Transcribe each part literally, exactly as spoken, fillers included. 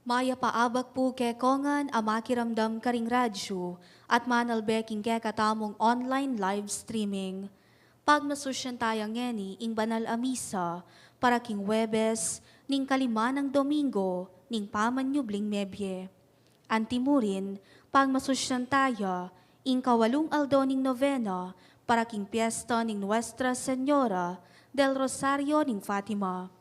Mayap a abak pu kekongan a makiramdam karing radyu at manalbe king kekatamung online live streaming. Pagmasusyan taya ngeni ing banal a misa para king Huwebes ning kalima nang Domingo ning pamanyubling mebie. Antimurin, pagmasusyan taya ing kawalung aldo ning novena para king piesta ning Nuestra Señora del Rosario ning Fatima.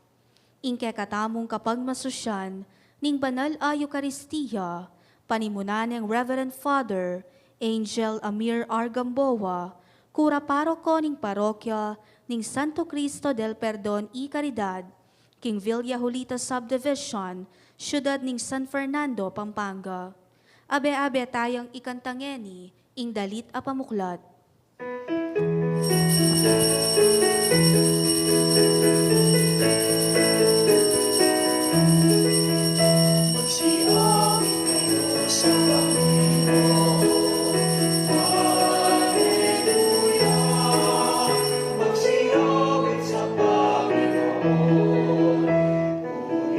Ing kekatamung kapagmasusyan ning banal a Eukaristia, panimunan neng Reverend Father Angel Amir R. Gamboa, kura paroko ning parokya ning Santo Cristo del Perdon y Caridad, king Villa Julita Subdivision, siyudad ning San Fernando, Pampanga. Abe-abe tayang ikanta ngeni ing dalit a pamuklat.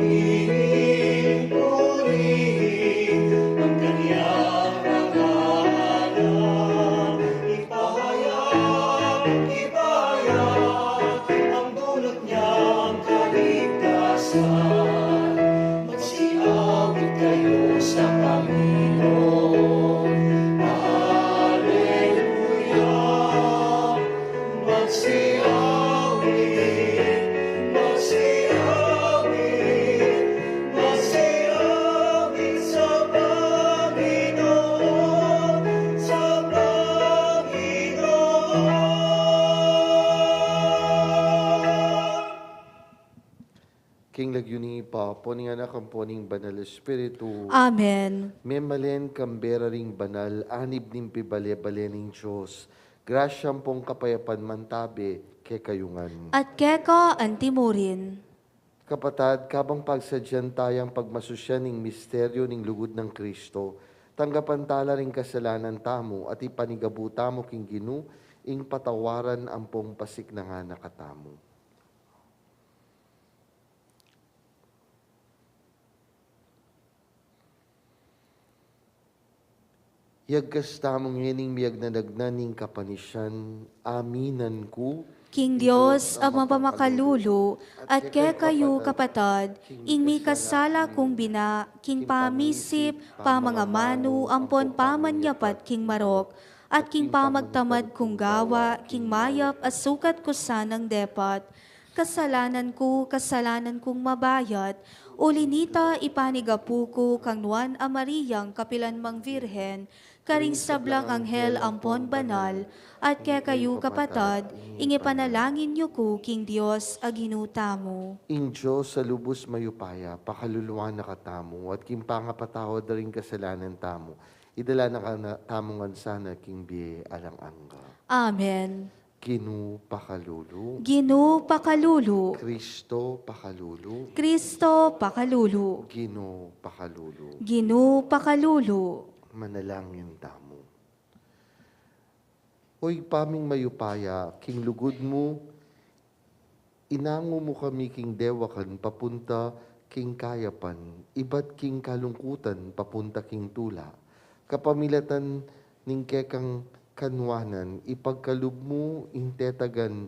Purihin, purihin ang kanyang pangalan. Ipahayag, ipahayag ang bunot niyang kaligtasan. Magsiawit kayo sa Panginoon. Hallelujah. Magsiawit, magsiawit, magsiawit sa Panginoon, sa Panginoon. King lagyu ning Ibpa, ampo ning Anak, ampo ning Banal Espiritu. Amen. Memalen kambe da ring banal, anib ning pibale-bale ning Dios. Grasya ampong kapayapan mantabe kekayu ngan. At keka antimurin. Kapatad, kabang pagsadyan taya ing pagmasusyan ning misteryo ning lugud nang Kristo, tanggapan tala ring kasalanan tamu at ipanigabu tamu king Ginu ing patawaran ampong pasiknangan na katamu. Yagkas tamu ngening miyagnanagnan ning kapanisian, aminan ku, King Dios a mapamakalulu, at kekayu kapatad, ing mikasala kung bina, king pamisip, pamangamanu, ampon pamanyapat king marok, at king pamagtamad kung gawa, king mayap a sukat ku sanang depat, kasalanan ku, kasalanan kung mabayat, uli nita ipanigapu ku kang Nuan a Mariang kapilan mang Virgen, karing sablang anghel ampon banal, at kekayu kapatad, ing ipanalangin yu ku king Dios a Ginu tamu. Ing Dios a lubus mayupaya, pakaluluan na katamu, at king pangapatawad da ring kasalanan tamu, idala na katamu ngan sana king bie alang angga. Amen. Ginu pakalulu. Ginu pakalulu. Kristo pakalulu. Kristo pakalulu. Ginu pakalulu. Ginu pakalulu. Manalangin tamu. O Ibpa ming mayupaya, king lugud mu, inangu mu kami king dewakan papunta king kayapan, ibat king kalungkutan papunta king tula. Kapamilatan ning kekang kanuanan, ipagkalub mu ing tetagan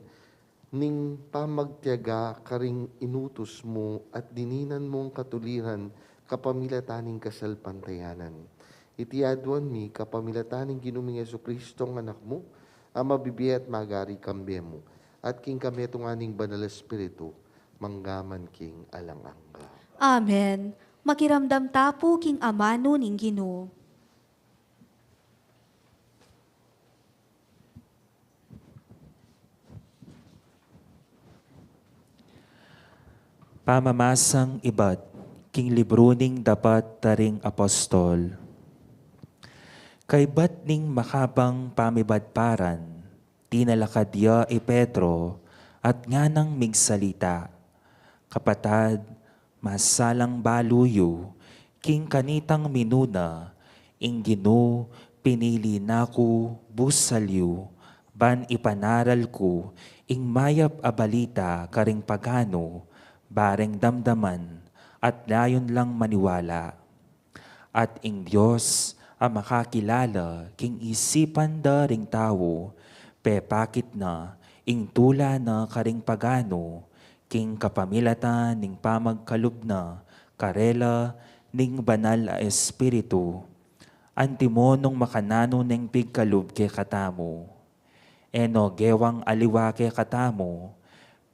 ning pamagtiyaga karing inutus mu at dininan mung katuliran kapamilatan ning kasalpantayanan. Iti aduan mi kapamilatan ning Ginu ming Jesucristo, Anak mu, a mabibie at magari kambe mu, at king kametungan ning Banal Espiritu, mangga man king alang angga. Amen. Makiramdam ta pu king amanu ning Ginu. Pamamasang ibat king libru ning Dapat da ring Apostol. Kaybat ning makabang pamibadparan, tinalakad ya i Pedro at nganang migsalita, "Kapatad, masalang balu yu, king kanitang minuna, ing Ginu pinili na ku busal yu, ban ipanaral ku ing mayap a balita karing paganu, bareng damdaman at dayun lang maniwala. At ing Dios a makakilala king isipan da ring tau, pepakit na ing tula na karing paganu, king kapamilatan ning pamagkalub na karela ning Banal a Espiritu. Antimo nung makananu neng pigkalub kekatamu. E no gewang aliwa kekatamu,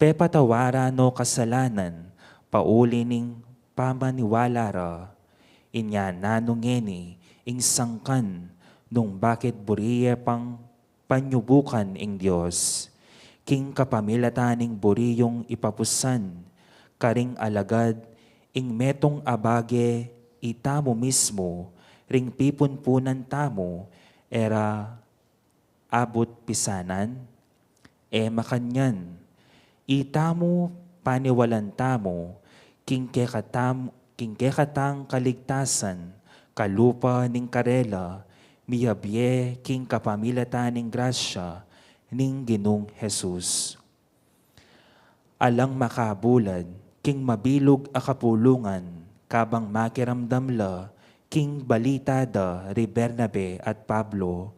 pepatawaran no kasalanan, pauli ning pamaniwala ra. Inya nanu ngeni ing sangkan nung bakit buri ye pang panyubukan ing Dios? King kapamilatan ning buri yung ipapusan karing alagad, ing metung a bage itamu mismu ring pipunpunan tamu, e ra abut pisanan? E makanyan, itamu paniwalan tamu king kekatam-, king kekatang kaligtasan kalupa ning karela, miyabie king kapamilatan ning grasya ning Ginung Jesus. Alang makabulad king mabilug a kapulungan kabang makiramdam la king balita da ri Bernabe at Pablo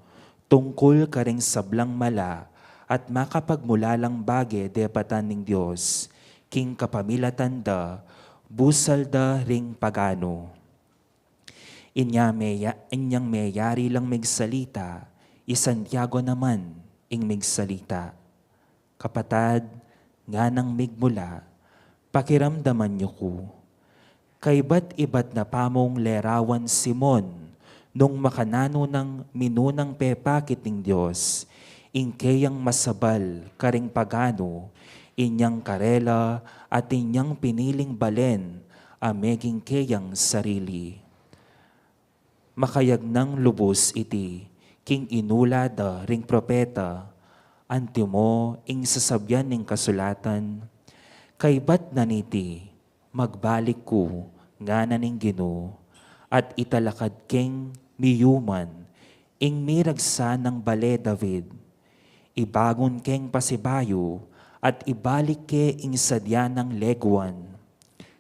tungkul karing sablang mala at makapagmulalang bage depatan ning Dios, king kapamilatan da busal da ring paganu. Inya meya-, inyang meyari lang migsalita, i Santiago naman ing migsalita. Kapatad, nganang migmula, pakiramdaman yu ku. Kaibat-ibat na pamung lerawan Simon, nung makananu nang minunang pepakit ning Dios, ing keyang masabal karing paganu, inyang karela at inyang piniling balen a meging keyang sarili. Makayag nang lubus iti king inula da ring propeta, antimo ing sasabian ning kasulatan, kaibat na niti, magbalik ku, ngana ning Ginu, at italakad keng miyuman ing miragsa nang bale David. Ibangun keng pasibayu at ibalik ke ing sadya nang leguan.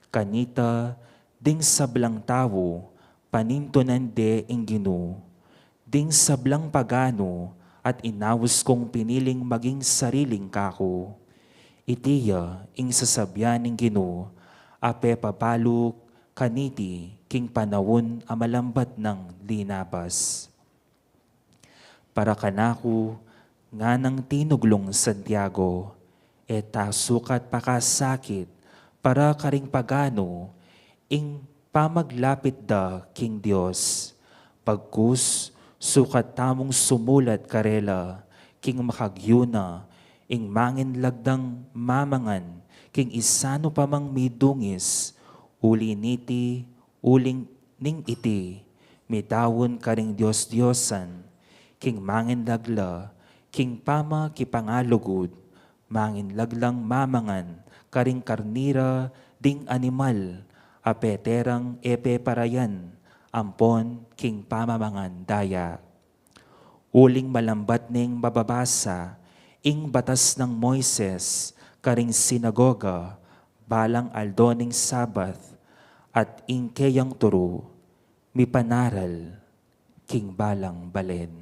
Kanita, ding sablang tau, panintunan de ing Ginu, ding sablang paganu at inaus kung piniling maging sariling kaku. Iti ya ing sasabian ning Ginu, a pepabalu kaniti king panaun a malambat nang linabas. Para kanaku, nganang tinuglung Santiago, e ta sukat pakasakit para karing paganu ing pamaglapit da king Dios. Bagkus, sukat tamung sumulat karela king makagyu na ing manginlag dang mamangan king isanu pa mang midungis, uli niti, uling ning iti, midaun karing dios-diosan, king manginlag la, king pamakipangalugud, manginlag lang mamangan karing karni ra ding animal a pete rang e peparayan ampon king pamamangan daya. Uling malambat neng mababasa ing batas nang Moises karing sinagoga balang aldo ning Sabat, at ing keyang turu mipanaral king balang balen.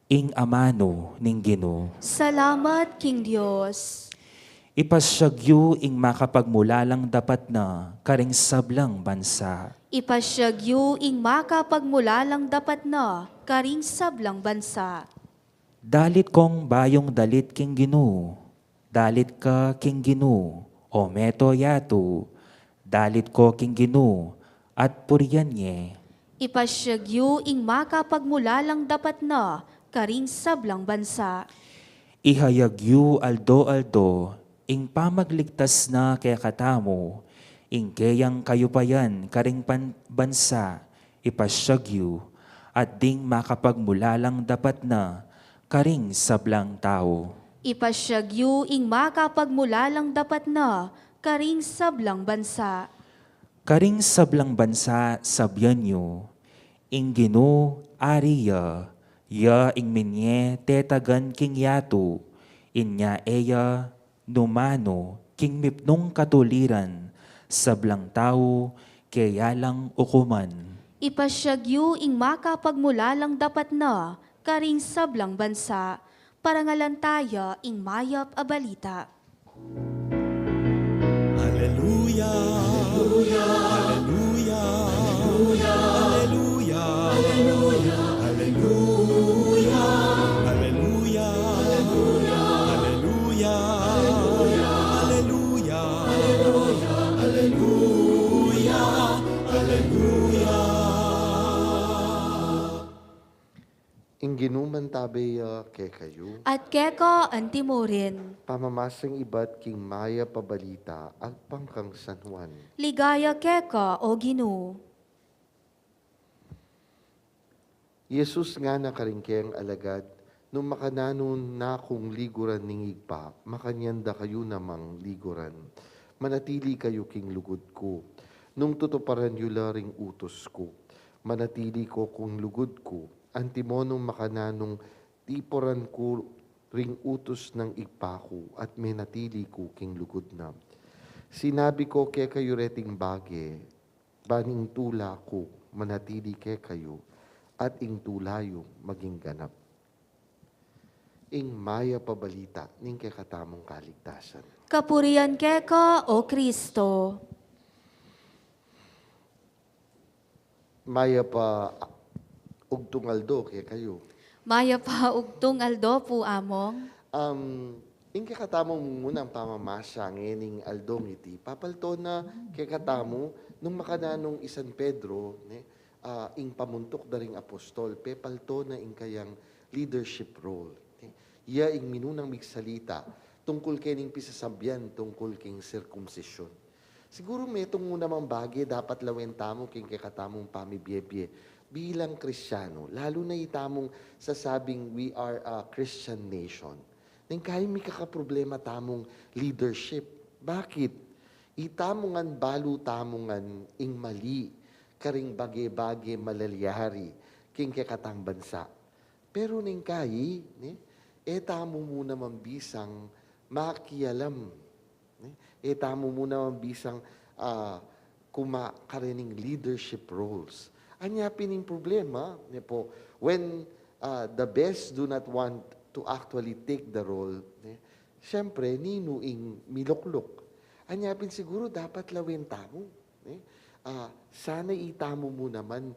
Ing amanu ning Ginu. Salamat king Dios. Ipasyag yu ing makapagmulalang dapat na karing sablang bansa. Ipasyag yu ing makapagmulalang dapat na karing sablang bansa. Dalit kong bayung dalit king Ginu. Dalit ka king Ginu, o meto yatu. Dalit ko king Ginu, at purian ye. Ipasyag yu ing makapagmulalang dapat na karing sablang bansa. Ihayag yu aldo-aldo ing pamagligtas na kekatamu, ing keyang kayupayan karing pan-, bansa, ipasyag yu, at ding makapagmulalang dapat na karing sablang tau. Ipasyag yu ing makapagmulalang dapat na karing sablang bansa. Karing sablang bansa, sabian yu, ing Ginu ari ya, ya ing minye tetagan king yatu, inya e ya numanu King mipnung katuliran, sablang tau, keya lang ukuman. Ipasyag yu ing makapagmulalang dapat na, karing sablang bansa, parangalan taya ing mayap a balita. Aleluya, aleluya, aleluya, aleluya, aleluya, aleluya, aleluya, aleluya, aleluya, aleluya. Ing Ginu mantabe ya kekayu. At keka antimurin. Pamamasang ibat king mayap a balita agpang kang San Juan. Ligaya keka, O Ginu. Jesus ngana karing kayang alagad, nung makananu na kung liguran ning Ibpa, makanyan da kayu namang liguran. Manatili kayu king lugud ku. Nung tutuparan yu la ring utus ku, manatili ko king lugud ku. Antimo nung makananung tipuran ku ring utus nang Ibpa ku at menatili ku king lugud na. Sinabi ko kekayu reting bage, ban ing tula ku manatili kekayu, at ing tula yu maging ganap. Ing mayap a balita ning kekatamung kaligtasan. Kapurian keka, O Kristo. Mayap a ugtung aldo kekayu. Mayap a ugtung aldo pu, Among. Um, ing kekatamung munang pamamasa ngening aldong iti, papalto na kekatamu nung makananung i San Pedro, ne, ah, ing pamuntuk da ring apostol, pepalto na ing kayang leadership role, ne. Iya ing minunang migsalita tungkul kening pisasabian tungkul king sirkumsisyun. Siguru metung mu namang bage dapat lawen tamu king kekatamung pamibie-bie bilang Kristiano, lalu na itamung sasabing, "We are a Christian nation." Neng kayi mikakaproblema tamung leadership. Bakit? Itamu ngan balu tamu ngan ing mali karing bage-bage malalyari king kekatang bansa. Pero neng kayi, ne, e tamu mu naman bisang makialam, ne? E tamu mu naman bisang, ah, kuma karening leadership roles. Anya pin ing problema, ne po, when, ah, the best do not want to actually take the role, ne? Siyempre, ninu ing milukluk? Anya pin siguru dapat lawen tamu, ne? Ah, sana itamu mu naman,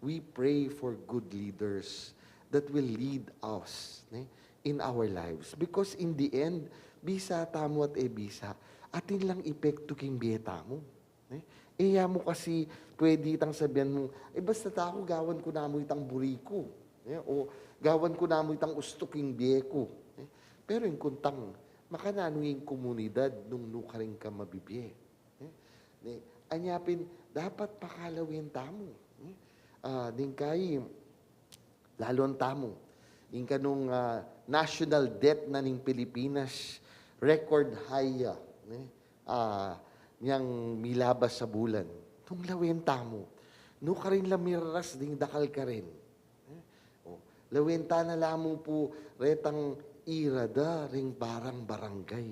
we pray for good leaders that will lead us, ne, in our lives. Because in the end, bisa tamu at e bisa, atin lang epektu king bie tamu, ne? E ya mu kasi pwede itang sabian mu, "Eh, basta ta aku, gawan ku namu itang buri ku, ne? O gawan ku namu itang ustu king bie ku," ne? Pero ing kuntang, makananu ing komunidad nung nukarin ka mabibie? Ne? Ne, anya pin dapat pakalawen tamu, ne? Ah, neng kayi, lalon tamu, ing kanung, ah, national debt na ning Pilipinas, record high ya, ne? Ah, nyang milabas a bulan. Nung lawen tamu, nukarin la miraras ding dakal karin? Ne? O, lawen ta na la mu pu retang ira da ring barang barangay.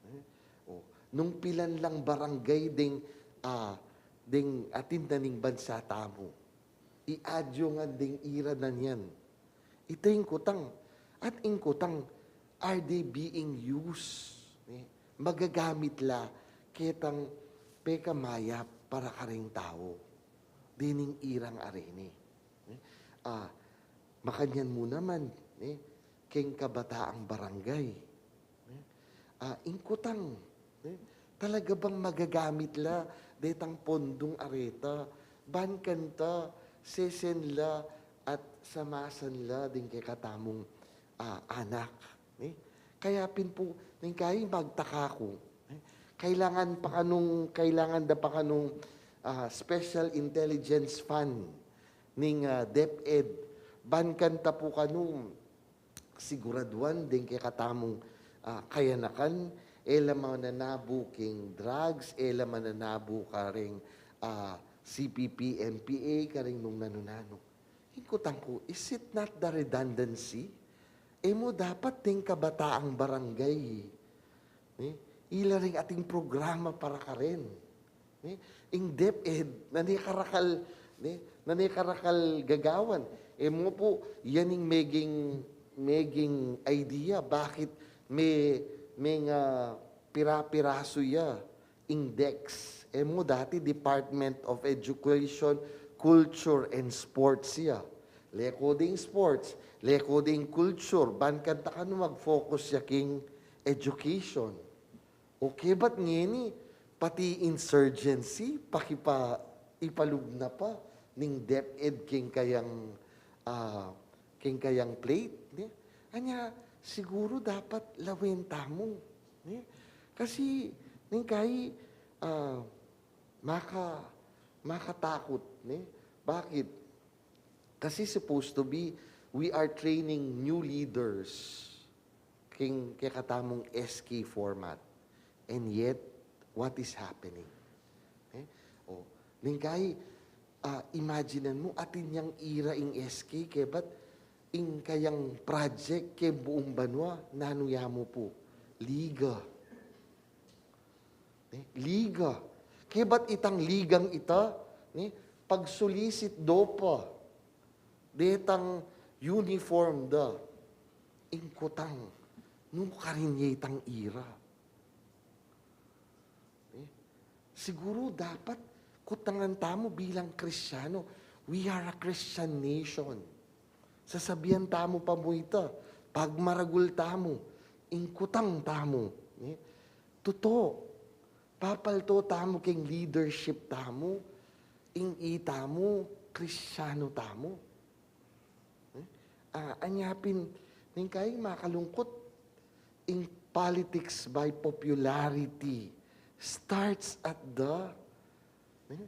Eh? O, nung pilan lang barangay ding, ah, ding atin na ning bansa tamu, i-add yu ngan ding ira na niyan. Ita ing kutang. At ing kutang, are they being used? Eh? Magagamit la ketang pekamayap para karing tau dening irang arini? Eh? Ah, makanyan mu naman, eh, keng kabataang barangay. Eh, ah, ing kutang, eh, talaga bang magagamit la detang pondong areta ban kanta sesen la at samasan la ding kekatamung, ah, anak, eh? Kaya pin pu, neng kayi magtaka ku, eh, kailangan pa kanung, kailangan da pa kanung, ah, special intelligence fund ning, ah, DepEd ban kanta pu kanu siguraduan ding kekatamung, ah, kayanakan, e la mananabu king drugs, e la mananabu karing, ah, C P P, M P A, karing nung nanu-nanu. Ing kutang ku, is it not the redundancy? E mu dapat ding kabataang barangay, eh, ila ring ating programa para karen. Ne? Ing DepEd, nane karakal, ne? Nane karakal gagawan. E mu pu, yan ing meging, meging idea. Bakit me, me nga pira-pirasu ya ing DEX? E mu dati Department of Education, Culture, and Sports ya. Leko ding sports, leko ding culture, ban kanita kanu mag-focus ya king education. O kebat ngeni, pati insurgency, pakipa-, ipalub na pa ning DepEd king kayang, ah, king kayang plate, ne? Anya, siguru dapat lawen tamu, ne? Kasi, ning kai, ah, maka-, makatakut, ne? Bakit? Kasi supposed to be, we are training new leaders king kekatamung S K format. And yet, what is happening? Eh? O, ning kai, ah, imaginan mu, atin yang ira ing S K, kebat ing kayang project ke buung banua, nanu ya mu pu? Liga. Ne? Liga. Kebat itang ligang ita, ne? Pagsulisit do pa detang uniform da, ing kutang, nu karin ya itang ira? Ne? Siguru dapat kutangan tamu bilang Kristiano, we are a Christian nation. Sasabian tamu pa mu ita, pagmaragul tamu, ing kutang tamu, ne? Tutu, papalto tamu king leadership tamu, ing itamu, Kristiano tamu. Eh? Ah, anya pin, ning kai makalungkut, ing politics by popularity starts at the, eh,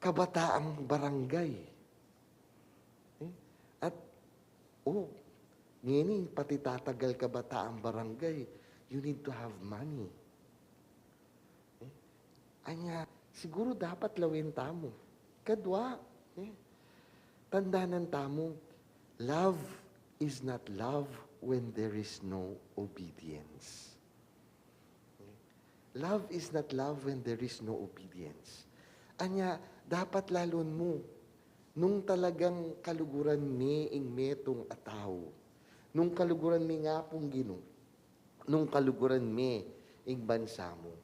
kabataang barangay. Eh? At, oh, ngeni, pati tatagal kabataang barangay, you need to have money. Eh? Anya, siguru dapat lawen tamu. Kadua, eh, tandanan tamu, love is not love when there is no obedience. Eh? Love is not love when there is no obedience. Anya, dapat lalun mu, nung talagang kaluguran me ing metung a tau, nung kaluguran me ing Apung Ginu, nung kaluguran me ing bansa mu,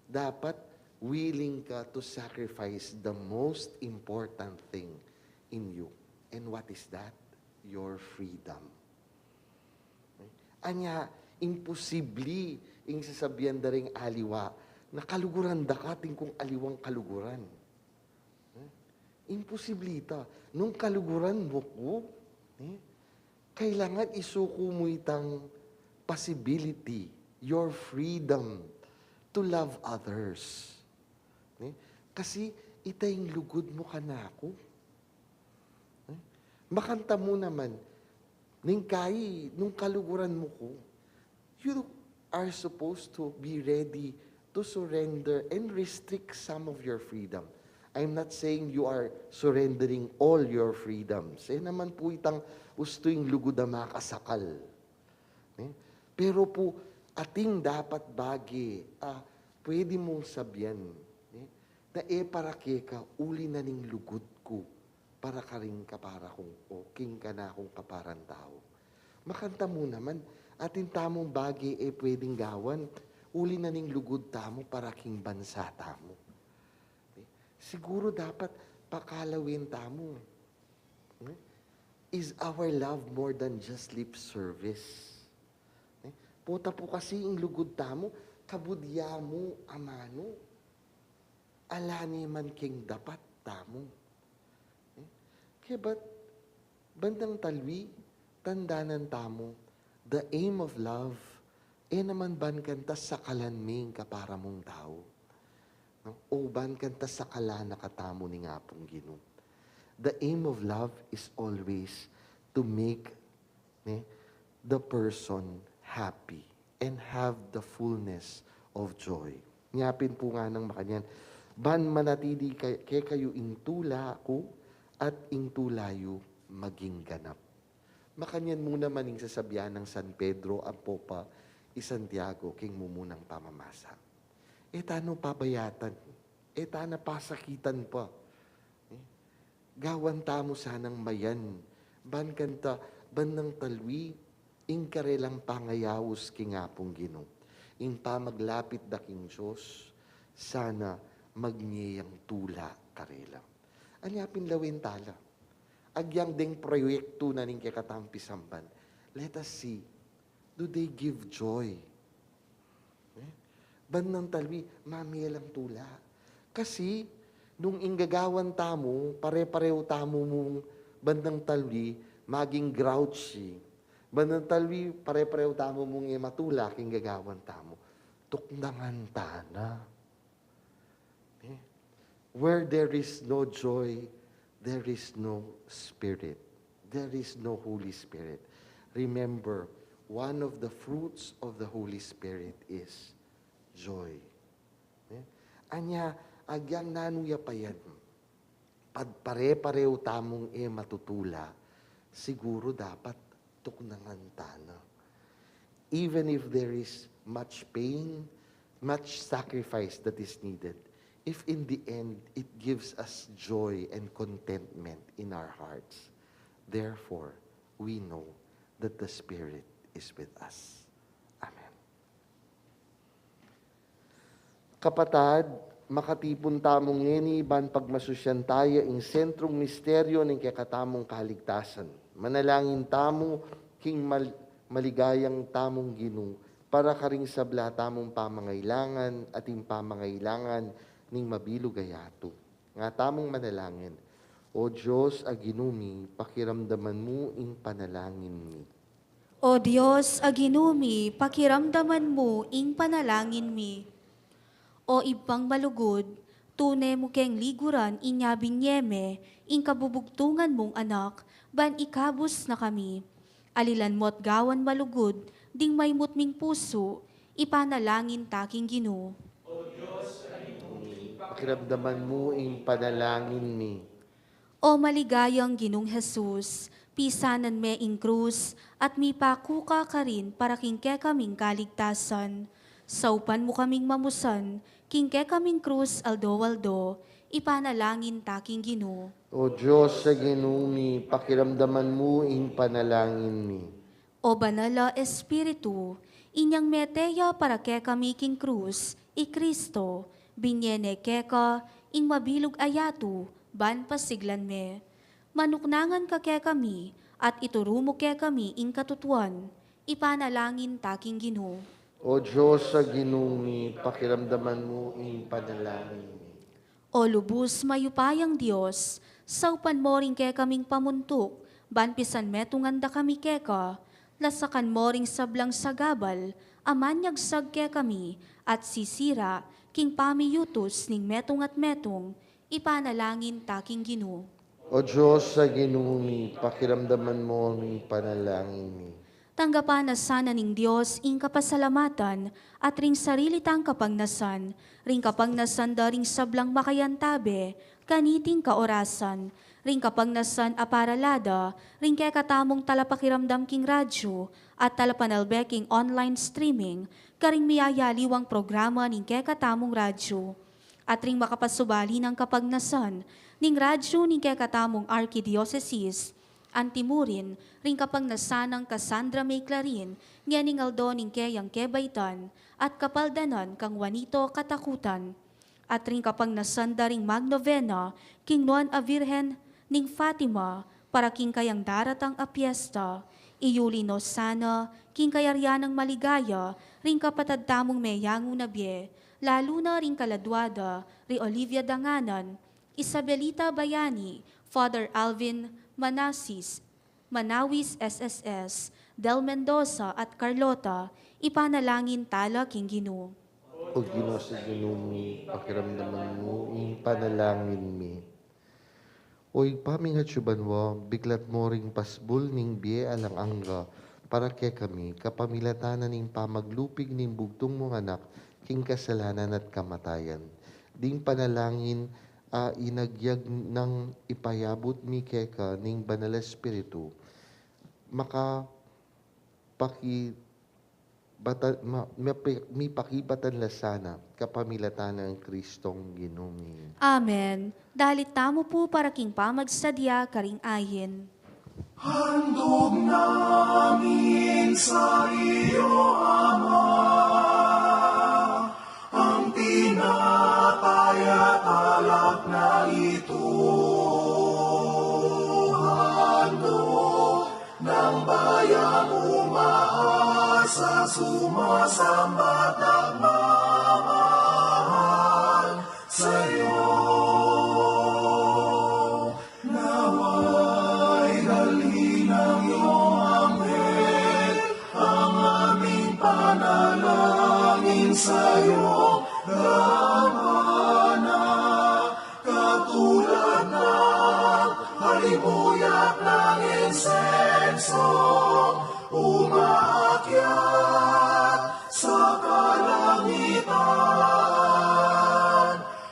dapat willing ka to sacrifice the most important thing in you. And what is that? Your freedom. Anya, imposible ing sasabian da ring aliwa na kaluguran da ka atin kung aliwang kaluguran. Eh? Imposible ita. Nung kaluguran mu ku, eh, kailangan isuku mu itang possibility, your freedom to love others. Eh? Kasi ita ing lugud mu kanaku. Eh? Makanta mu naman, ning kai, nung kaluguran mu ku, you are supposed to be ready to surrender and restrict some of your freedom. I'm not saying you are surrendering all your freedoms. E naman pu itang ustu ing lugud a makasakal. Ne? Pero pu, atin dapat bage, ah, pwede mung sabian, ne? Na e para keka, uli na ning lugud ku para karing kapara kung, o king kanakung kaparang tau. Makanta mu naman, atin tamung bage e pwedeng gawan, uli na ning lugud tamu para king bansa tamu. Eh, siguru dapat pakalawen tamu. Eh, is our love more than just lip service? Eh, pota pu kasi ing lugud tamu, kabud ya mu amanu. Ala ne man king dapat tamu. Eh, kebat bandang talwi, tandanan tamu, the aim of love, e naman ban kanta sakalan me ing kapara mung tau. No? O ban kanta sakalan na katamu ning Apung Ginu. The aim of love is always to make, ne, the person happy and have the fullness of joy. Nya pin pu nganang makanyan, ban manatili kay-, kekayu ing tula ku at ing tula yu maging ganap. Makanyan mu naman ing sasabian nang San Pedro, ang Popa, i Santiago king mumunang pamamasa. E tana pabayatan, e tana pasakitan pa. Eh, gawan tamu sanang mayan, ban kanita, ban nang talwi, ing karelang pangayaus king Apung Ginu, ing pamaglapit da king Dios, sana magmie yang tula karela. Anya pin lawen tala, agyang deng proyektu na ning kekatang pisamban, let us see, do they give joy? Eh? Ban nang talwi, mamie lang tula. Kasi, nung ing gagawan tamu, pare-parehu tamu mung ban nang talwi, maging grouchy. Ban nang talwi, pare-parehu tamu mung e matula king gagawan tamu. Tuknangan tana. Eh? Where there is no joy, there is no Spirit. There is no Holy Spirit. Remember, one of the fruits of the Holy Spirit is joy. Eh? Anya, agyang nanu ya pa yan, pad pare-parehu tamung e matutula, siguru dapat tuknangan tana. Even if there is much pain, much sacrifice that is needed, if in the end it gives us joy and contentment in our hearts, therefore, we know that the Spirit is with us. Amen. Kapatad, makatipun tamu ngeni ban pagmasusyan taya ing sentrung misteryo ning kekatamung kaligtasan. Manalangin tamu king mal-, maligayang tamung Ginu, para karing sabla tamung pamangailangan at ing pamangailangan ning mabilug a yatu. Nga tamung manalangin. O Dios a Ginu mi, pakiramdaman mu ing panalangin mi. O Dios a Ginu mi, pakiramdaman mu ing panalangin mi. O Ibpang malugud, tune mu keng liguran inya binie me ing kabubugtungan mung Anak, ban ikabus na kami. Alilan mu't gawan malugud ding maymut ming pusu, ipanalangin ta king Ginu. Pakiramdaman mu ing panalangin mi. O maligayang Ginung Jesus, pisanan me ing krus at mipaku ka karin para king kekaming kaligtasan. Saupan mu kaming mamusan king kekaming krus aldo-aldo, ipanalangin ta king Ginu. O Dios a Ginu mi, pakiramdaman mu ing panalangin mi. O Banal a Espiritu, inyang mete ya para kekami king krus i Kristo, binie ne keka ing mabilug a yatu ban pasiglan me. Manuknangan ka kekami at ituru mu kekami ing katutuan, ipanalangin ta king Ginu. O Dios a Ginu mi, pakiramdaman mu ing panalangin mi. O lubus mayupayang Dios, saupan mo ring kekaming pamuntuk ban pisanmetungan da kami keka, lasakan mo ring sablang sagabal a manyagsag kekami at sisira king pamiyutus ning metung at metung, ipanalangin ta king Ginu. O Dios a Ginu mi, pakiramdaman mo ing panalangin mi. Tanggapan na sana ning Dios ing kapasalamatan at ring sarili tang kapagnasan, ring kapagnasan da ring sablang makayantabe kaniting kaorasan, ring kapagnasan a paralada ring kekatamung talapakiramdam king radyu at talapanalbe king online streaming karing miyayaliwang programa ning kekatamung radyu. At ring makapasubali nang kapagnasan ning radyu ning kekatamung arkidiosesis, antimurin ring kapagnasan nang Cassandra May Clarin ngening aldo ning keyang kebaitan at kapaldanan kang Juanito Katakutan. At ring kapagnasan da ring magnovena king nuan a Virgen ning Fatima, para king kayang daratang a piesta. Iyuli no sana king kayarian nang maligaya ring kapatad tamung meyangu na bie, lalu na ring kaladua da ri Olivia Danganan, Isabelita Bayani, Father Alvin Manasis, Manawis S S S, Del Mendoza at Carlota, ipanalangin tala king Ginu. O Ginu sa Ginu mi, pakiramdaman mu ing panalangin mi. O Ibpa ming atsu banua, biklat mo ring pasbul ning bie alang angga para kekami, kapamilatan na ning pamaglupig ning bugtung mung Anak king kasalanan at kamatayan. Ding panalangin a inagyag nang ipayabut mi keka ning Banal a Espiritu, makapaki- bata-, ma-, mipi-, mipakibatan la sana kapamilatan nang Kristong Ginu mi. Amen. Dalit tamu pu para king pamagsadya karing ayin. Handog namin sa iyo, Ama, ang tinapay at alak na ito. Handog ng bayang umaasa, sumasambat, nagmamahal sa'yo. Nawa'y dalhin ng iyong anghel ang aming panalangin sa'yo, Ama, na katulad ng halimuyak ng insensong umaakyat sa kalangitan.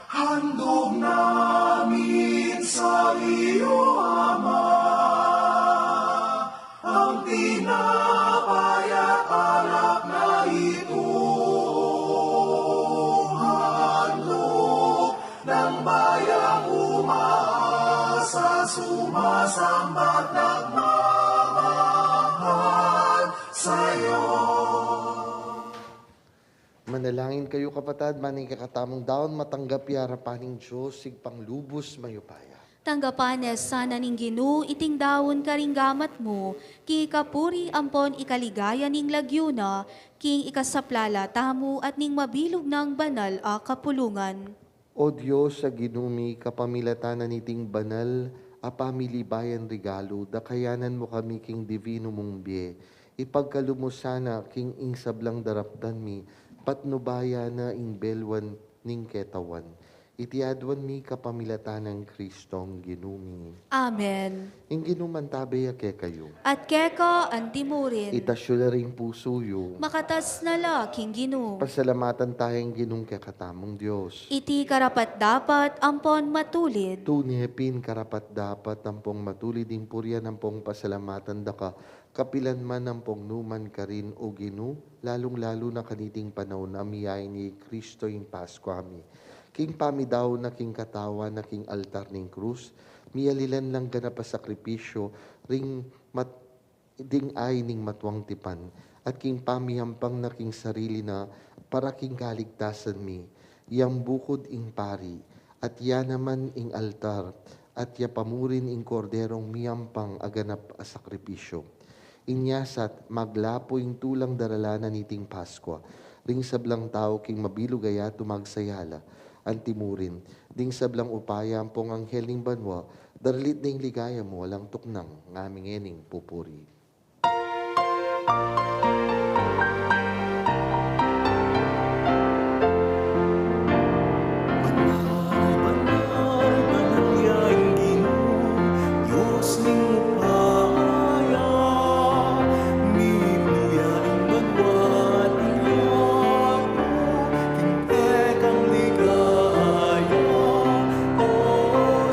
Handog namin sa iyo, Ama, ang tinapay at alak na ito. Handog ng bayang umaasa, sumasambat, nagmamahal sa'yo. Manalangin kayu, kapatad, ban ing kekatamung daun matanggap ya arapan ning Dios, Ibpang lubus mayupaya. Tanggapan na sana ning Ginu iting daun karing gamat mu, king ikapuri ampon ikaligaya ning lagyu na, king ikasaplala tamu at ning mabilug nang banal a kapulungan. O Dios a Ginu mi, kapamilatan na niting banal a pamilibayan regalu, dakayanan mu kami king divinu mung bie. Ipagkalub mu sana king ing sablang daraptan mi, patnubayan na ing belwan ning ketawan. Iti aduan mi kapamilatan nang Kristong Ginu mi. Amen. Ing Ginu mantabe ya kekayu. At keka anti mu rin. Itas yu la ring pusu yu. Makatas na la king Ginu. Pasalamatan taya ing Ginung kekatamung Dios. Iti karapat-dapat ampon matulid. Tune pin karapat-dapat ampong matulid ing purian ampong pasalamatan da ka, kapilan man ampong numan karin, O Ginu, lalung-lalu na kaniting panaun a miyain ya i Kristo ing Paskua mi. King pamidaun na king katawan na king altar ning krus, miyalilan lang ganap a sakripisyu ring mat-, ding ain ning matuang tipan, at king pamiyampang na king sarili na para king kaligtasan mi, yang bukud ing pari, at ya naman ing altar, at ya pa mu rin ing korderong miyampang a ganap a sakripisyu. Inya sat maglapu ing tulang daralanan niting Paskua, ring sablang tau king mabilug a yatu magsaya la, anti mu rin, ding sablang upaya ampong anghel ning banua, daralit da ing ligaya mu alang tuknang, ngami ngening pupuri. Banal, banal, banal ya ing Ginu, Dios ning upaya, mibuya ing banua at ing yatu, king kekang ligaya,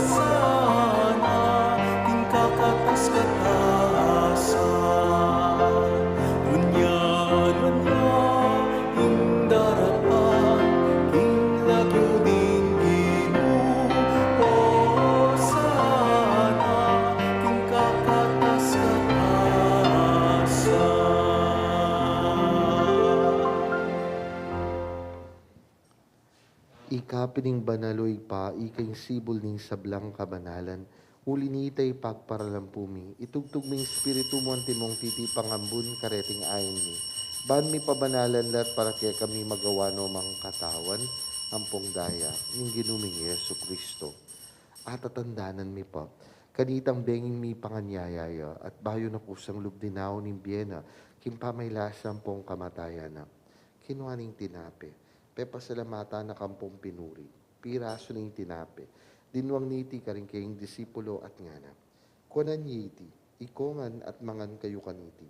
Hosana, king kakatas-katasan. Ngunyan, ngunyan, ing daraptan king lagyu ning Ginu, Hosana, king kakatas-katasan. Ika pin ing banal, O Ibpa, ika ing sibul ning sablang kabanalan. Uli nita, ipagparalan pu mi, itugtug mu ing Espiritu mu antimong titipang ambun kareting ain mi, ban mipabanalan la at para kekami magawa no mang katawan ampong daya ning Ginu ming Jesucristo. Atatandanan mi pa kanitang benging mipanganyaya ya, at bayu na kusang lub dinaun ing bie na king pamagkasakit ampong kamatayan na, kinua ne ing tinape, pepasalamatan na kampong pinuri, pirasu ne ing tinape, dinwang niti karing kayang disipulo at ngana: Kuanan ye iti, ikongan at mangan kayu kaniti,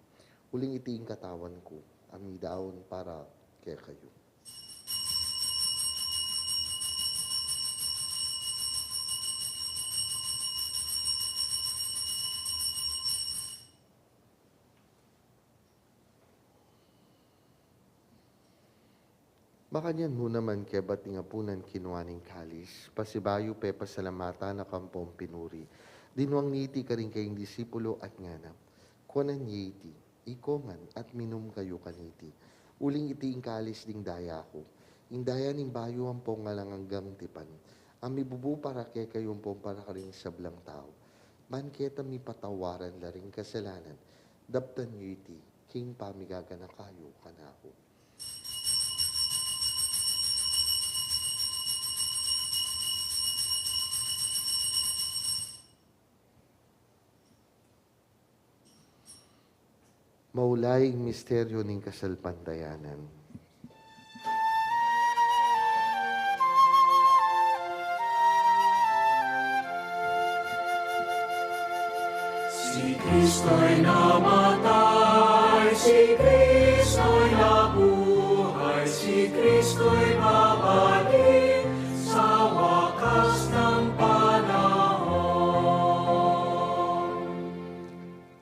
uling iti ing katawan ku, a midaun para kekayu. Pakanyan mu naman kebat ning apunan kinua ne ing kalis, pasibayu pepasalamatan na ampong pinuri, dinuang ne iti karing kayang disipulu at ngana: Kuanan ye iti, ikongan, at minum kayu kaniti, uling iti ing kalis ning daya ku, ing daya ning bayu ampong alang anggang tipan, a mibubu para kekayu ampong para karing sablang tau, ban keta mipatawaran la ring kasalanan. Daptan yu iti king pamigaganaka yu kanaku. Maulaing misteryo ning kasalpantayanan. Si Kristo'y namatay, si Kristo'y nabuhay, si Kristo'y babalik sa wakas ng panahon.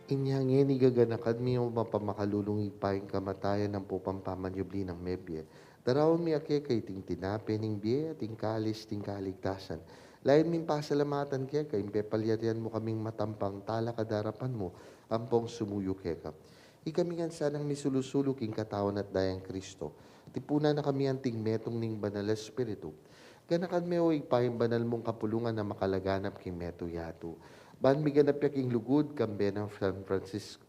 Inya ngeni, gaganakan mi o mapamakalulung Ibpa, ing kamatayan ampong pamanyubli nang mebie. Daraun mi keka iting tinape ning bie at ing kalis ning kaligtasan. Lalu ming pasalamatan keka ing pepalyarian mu kaming matampang talakad king arapan mu ampong sumuyu keka. Ikami ngan sanang misulu-sulu king katawan at dayang Kristo, tipunan na kami anting metung ning Banal a Espiritu. Ganakan me, o Ibpa, ing banal mung kapulungan a makalaganap king metung yatu, ban miganap ya king lugud, kambe nang San Francisco,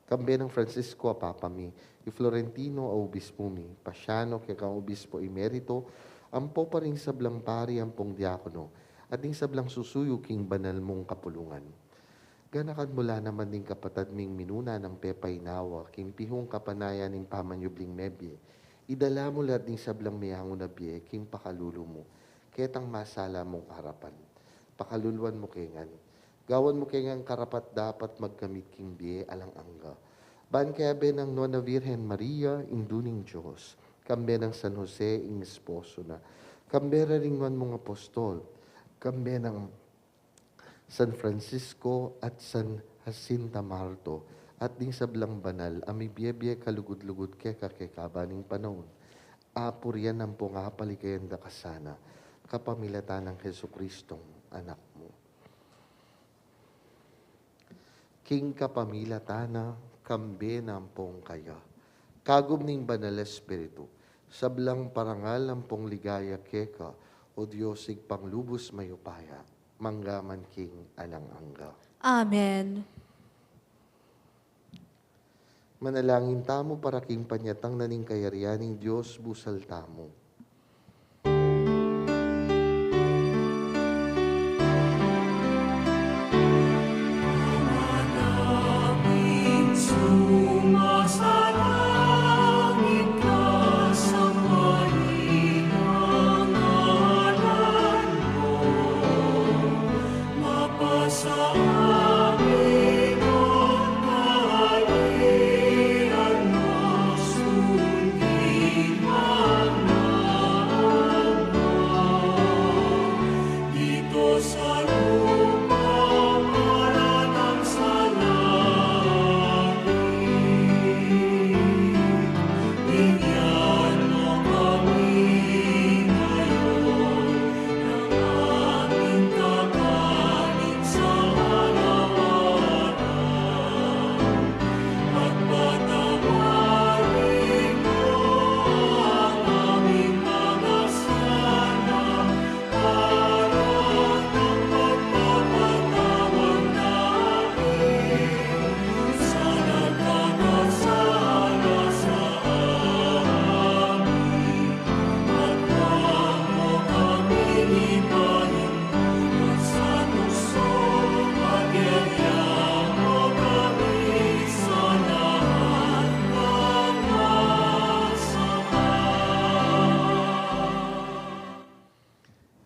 kambe nang Francisco a Papa mi, i Florentino a Obispo mi, Paciano, kekang Obispo Emerito, ampo pa ring sablang pari ampong diakono, at ding sablang susuyu king banal mung kapulungan. Ganakan mu la naman ding kapatad ming minuna nang pepainawa king pihung kapanayan ning pamanyubling mebie. Idala mu la ding sablang meangu na bie king pakalulu mu, ketang masala mung arapan. Pakaluluan mu ke ngan. Gawan mu ke ngan karapat-dapat magkamit king bie alang angga, ban kayabe nang Nuan a Virgen Maria, Indu ning Dios, kambe nang San Jose, ing esposo na, kambe ring nuan mung apostol, kambe nang San Francisco at San Jacinta Marto, at ding sablang banal a mibie-bie kalugud-lugud keka kekaban ning panaun, apurian ampong apalikayan da ka sana, kapamilatan nang Jesucristong Anak mu. King kapamilatan na, kambe na ampong kaya, kagum ning Banal a Espiritu, sablang parangal ampong ligaya keka, O Dios, Ibpang lubus mayupaya, mangga man king alang angga. Amen. Manalangin tamu para king panyatang na ning kayarian ning Dios, busal tamu.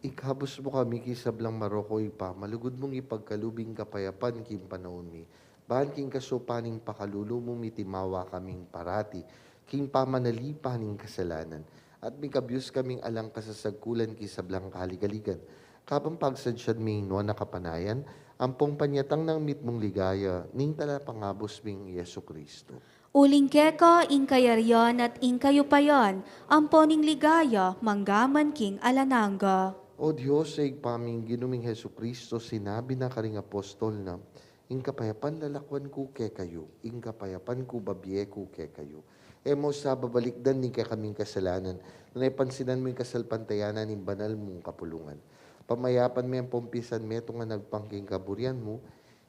Ikabus mu kami king sablang marok, O Ibpa, malugud mung ipagkalub ing kapayapan king panaun mi. Ban king kasupan ning pakalulu mu, mitimawa kaming parati king pamanalipan ning kasalanan, at mikabius kaming alang kasasagkulan king sablang kaligaligan, kabang pagsadsian mi ing nuan a kapanayan, ampong panyatang nang mitmung ligaya ning Talapangabus ming Jesucristo. Uling keka ing kayarian at ing kayupayan, ampo ning ligaya, mangga man king alang angga. O Dios, Ibpa mi, Ginu ming Jesucristo, sinabi na karing apostol na, "Ing kapayapan lalakwan ku kekayu, ing kapayapan ku babie ku kekayu." E mu sa babalikdan ing kekaming kasalanan, nune pansinan mu ing kasalpantayanan ning banal mung kapulungan. Pamayapan me ampong pisan metung a agpang king kaburian mu,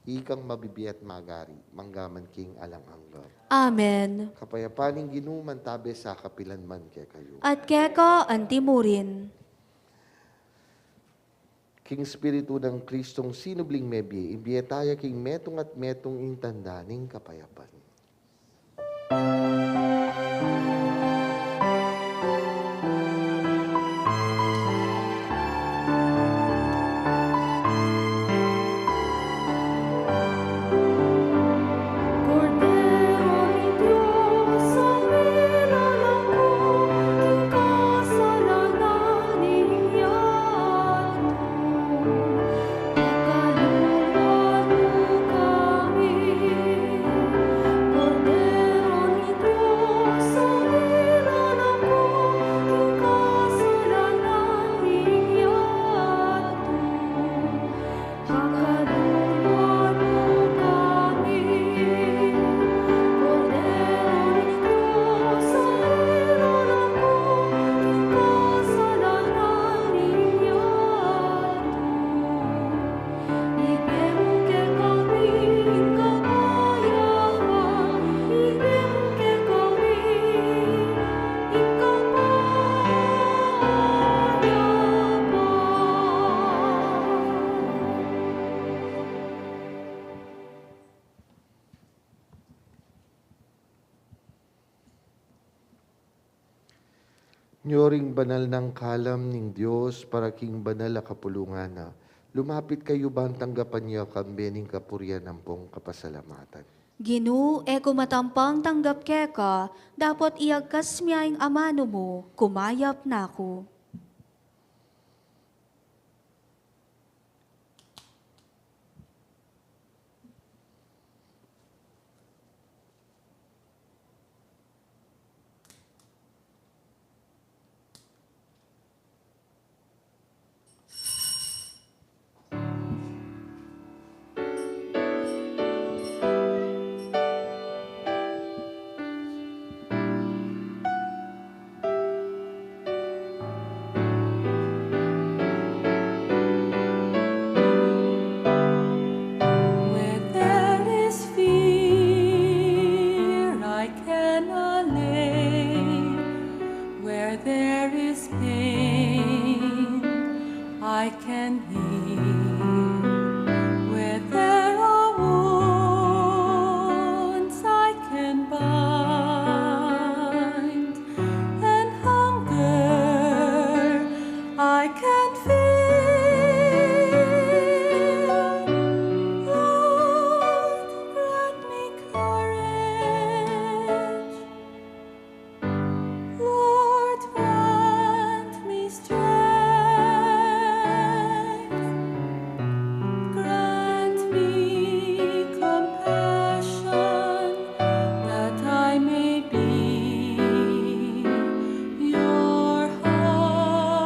ikang mabibie at magari, mangga man king alang angga. Amen. Kapayapan ning Ginu mantabe sa kapilan man kekayu. At keka antimurin. King Espiritu nang Kristong sinubling mebie, ibie taya king metung at metung ing tanda ning kapayapan. Nyoring banal nang kalam ning Dios para king banal a kapulungan na, lumapit kayu ban tanggapan ya kambe ning kapurian ampong kapasalamatan. Ginu, e ku matampang tanggap keka, dapot iyagkas mi ing amanu mu, kumayap na ku. Where there is fear, I can allay. Where there is pain, I can heal. Where there are wounds, I can bind. And hunger I can feel. Lord, grant me courage. Lord, grant me strength. Grant me compassion that I may be your heart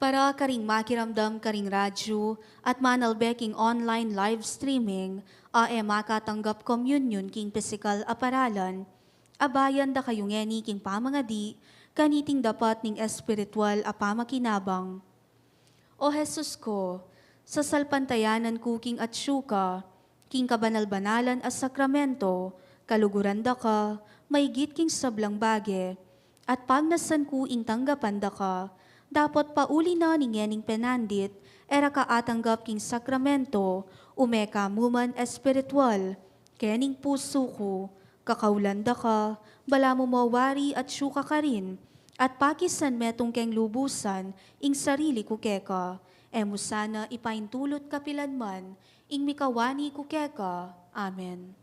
Para karing makiramdam karing radyu at manalbe king online live streaming, a e makatanggap komunyon king pisikal a paralan, abayan da kayu ngeni king pamangadi kaniting dapat ning espiritual a pamakinabang. O Jesus ko, sasalpantayanan ku king atsu ka, king kabanal-banalan a sakramento, kaluguran da ka, maygit king sablang bage, at pagnasan ku ing tanggapan da ka, dapot pauli na ning ngening penandit, e ra ka atanggap king sakramento, ume ka mu man espiritual, kening pusu ku, kakaulan da ka, balamu mo wari atsu ka karin, at pakisan metung keng lubusan ing sarili ku keka, e mu sana ipaintulut kapilan man ing mikawani ku keka. Amen.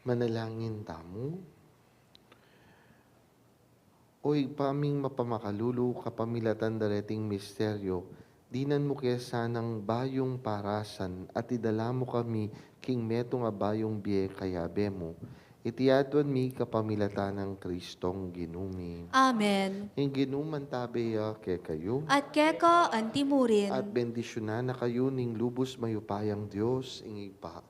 Manalangin tamu. O Ibpa ming mapamakalulu, kapamilatan da reting misteryo, dinan mu ke sanang bayung parasan at idala mu kami king metung a bayung bie kayabe mu. Iti aduan mi kapamilatan nang Kristong Ginu mi. Amen. Ing Ginu mantabe ya kekayu. At keka antimurin. At bendisyunan na kayu ning lubus mayupayang Dios, ing Ibpa,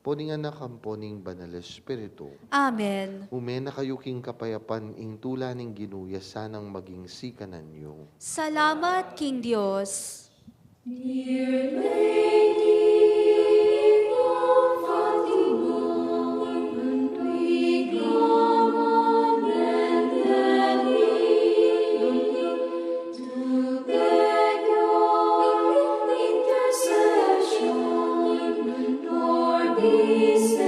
ampo ning Anak, ampo ning Banal Espiritu. Amen. Ume na kayu king kapayapan, ing tula ning Ginu ya sanang maging sikanan yu. Salamat king Dios. Dear Lady of Fatima, we come on bended knee to beg your intercession for these